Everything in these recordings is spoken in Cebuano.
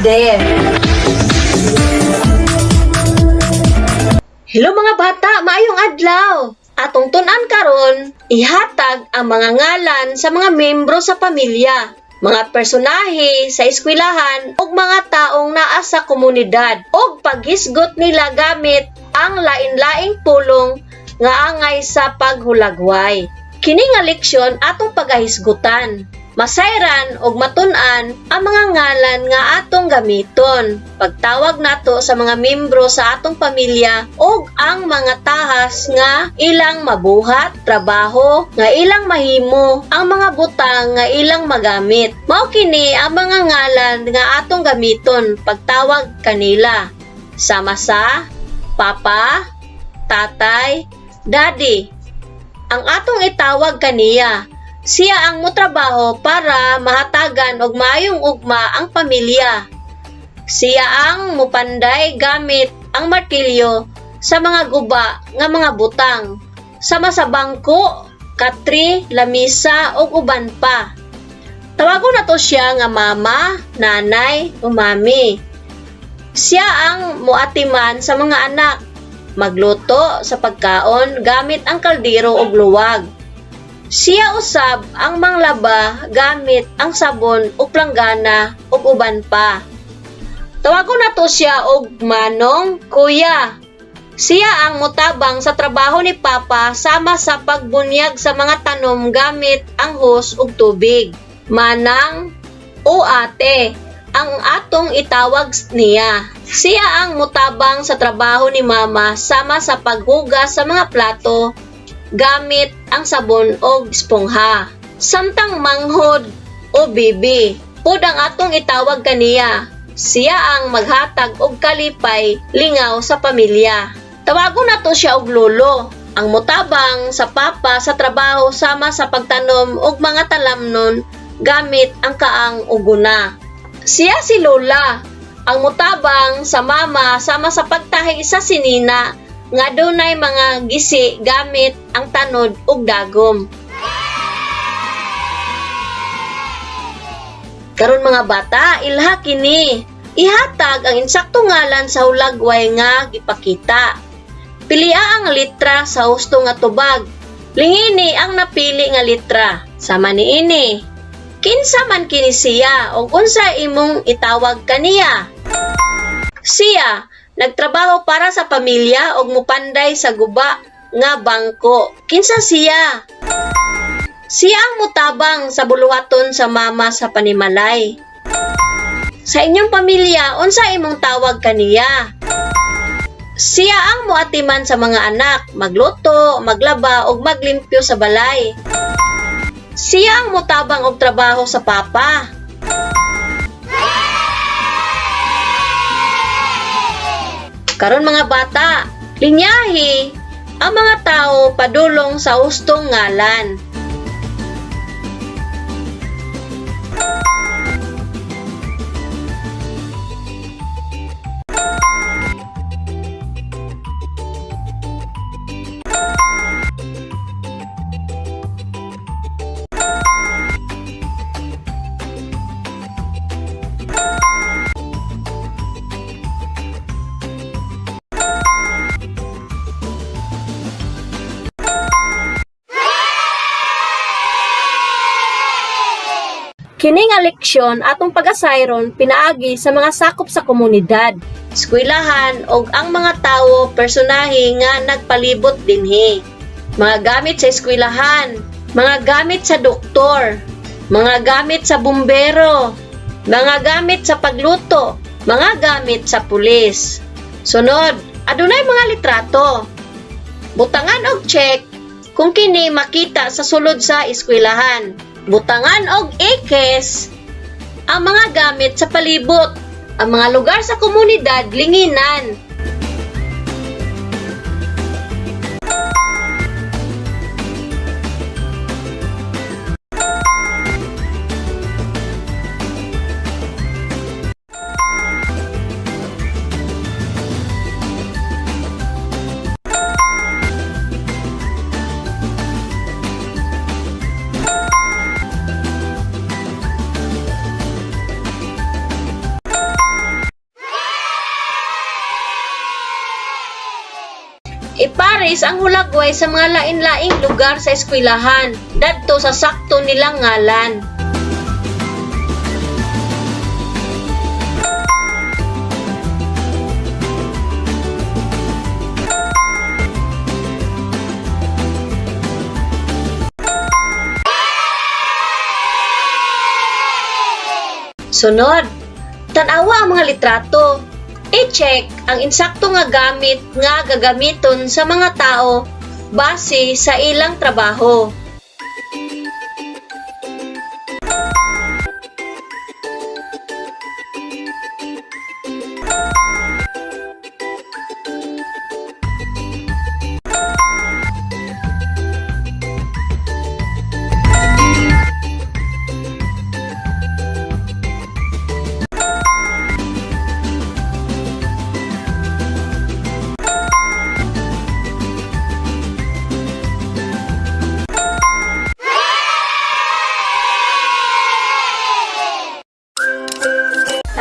there. Hello mga bata, maayong adlaw. Atong tun-an karon, ihatag ang mga ngalan sa mga membro sa pamilya, mga personahe sa eskwelahan ug mga taong naa sa komunidad ug paghisgot nila gamit ang lain-laing pulong nga angay sa paghulagway. Kini nga leksyon atong pagahisgutan. Masayran og matun-an ang mga ngalan nga atong gamiton. Pagtawag nato sa mga membro sa atong pamilya og ang mga tahas nga ilang mabuhat, trabaho nga ilang mahimo, ang mga butang nga ilang magamit. Mao kini ang mga ngalan nga atong gamiton pagtawag kanila. Sama sa papa, tatay, daddy. Ang atong itawag kaniya, siya ang motrabaho para mahatagan og maayong ugma ang pamilya. Siya ang mupanday gamit ang martilyo sa mga guba nga mga butang, sama sa bangko, katri, lamisa ug uban pa. Tawagon nato siya nga mama, nanay o mami. Siya ang muatiman sa mga anak, magluto sa pagkaon gamit ang kaldero ug luwag. Siya usab ang manglaba gamit ang sabon ug planggana ug uban pa. Tawagon nato siya og manong, kuya. Siya ang mutabang sa trabaho ni Papa sama sa pagbunyag sa mga tanom gamit ang hose ug tubig. Manang o ate ang atong itawag niya. Siya ang mutabang sa trabaho ni Mama sama sa paghugas sa mga plato gamit ang sabon o espongha. Samtang manghod o bibi, pud ang atong itawag kaniya. Siya ang maghatag og kalipay lingaw sa pamilya. Tawagon nato siya og lolo, ang mutabang sa papa sa trabaho sama sa pagtanom og mga talamnon gamit ang kaang ug guna. Siya si Lola, ang mutabang sa mama sama sa pagtahi sa sinina nga dunay mga gisi gamit ang tanod ug dagom. Karon mga bata, ilha kini. Ihatag ang insakto ngalan sa hulagway nga gipakita. Pilia ang litra sa husto nga tubag. Lingini ang napili nga litra. Sama niini. Kinsa man kini siya ug unsa imong itawag kaniya? Siya nagtrabaho para sa pamilya ug mupanday sa guba nga bangko. Kinsa siya? Siya ang mutabang sa buluhaton sa mama sa panimalay. Sa inyong pamilya, unsa imong tawag kaniya? Siya ang muatiman sa mga anak, magluto, maglaba ug maglimpyo sa balay. Siya ang mutabang og trabaho sa papa. Karon mga bata, linyahi ang mga tao padulong sa hustong ngalan. Kini nga leksyon atong pagasayron pinaagi sa mga sakop sa komunidad, eskwelahan ug ang mga tawo personahe nga nagpalibot dinhi. Mga gamit sa eskwelahan, mga gamit sa doktor, mga gamit sa bumbero, mga gamit sa pagluto, mga gamit sa pulis. Sunod, adunay mga litrato. Butangan og check kung kini makita sa sulod sa eskwelahan. Butangan og ekis ang mga gamit sa palibot, ang mga lugar sa komunidad linginan. Ipares ang hulagway sa mga lain-laing lugar sa eskwelahan dadto sa sakto nilang ngalan. Sunod, tan-awa ang mga litrato. I-check ang insakto nga gamit nga gagamiton sa mga tao base sa ilang trabaho.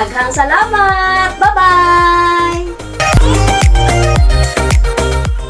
Daghang salamat! Bye-bye!